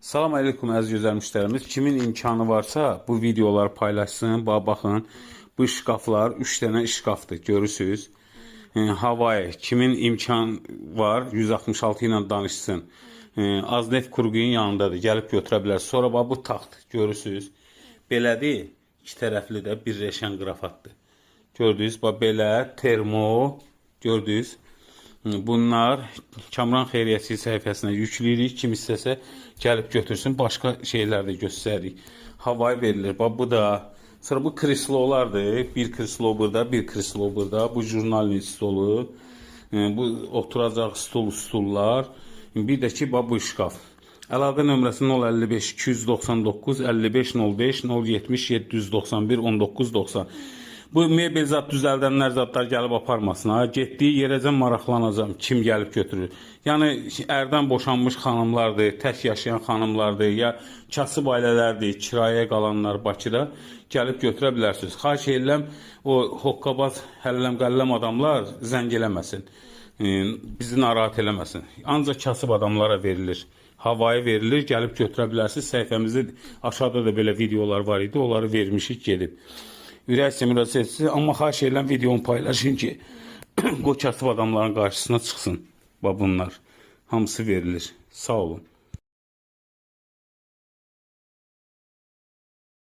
Salam əleykum, əziz gözəl müştərimiz. Kimin imkanı varsa, bu videoları paylaşsın. Baxın, bu şkaflar 3 dənə şkafdır, görürsüz. Havayı kimin imkan var, 166 ilə danışsın. Azneft Kurquyun yanındadır. Gəlib götürə bilər. Sonra bax, bu taxt, görürsüz. Belədir. İki tərəfli də birləşən qrafatdır. Gördünüz, bax belə termo, gördünüz. Bunlar Kamran Xeyriyyəçi səhifəsinə yükləyirik. Kim istəsə, gəlib götürsün. Başqa şeylər də göstəririk. Havayı verilir. Bax, bu da. Sonra bu kreslolardır. Bir kreslo burada, bir kreslo burada. Bu jurnalist stolu. Bu oturacaq stol, stullar. Bir də ki, bax bu şkaf. Əlaqə nömrəsi 055 299 55 05 070 791 19 90. Bu mebel zat düzəldənlər, zadlar gəlib aparmasın ha. Getdiyi yerəcən maraqlanacam kim gəlib götürür. Yəni ərdən boşanmış xanımlardır, tək yaşayan xanımlardır, ya kasıb ailələrdir, kirayəyə qalanlar Bakıda, gəlib götürə bilərsiniz. Xahiş edirəm, o hoqqabaz, həlləm qəlləm adamlar zəng eləməsin. Bizi narahat eləməsin. Ancaq kasıb adamlara verilir. Havayı verilir, gəlib götürə bilərsiniz. Səhifəmizdə aşağıda da belə videolar var idi. Onları vermişik gedib. Ürək istə müraciət etsin, amma xahiş edirəm, videomu paylaşın ki, qoy kasıb adamların qarşısına çıxsın. Bax bunlar. Hamısı verilir. Sağ olun.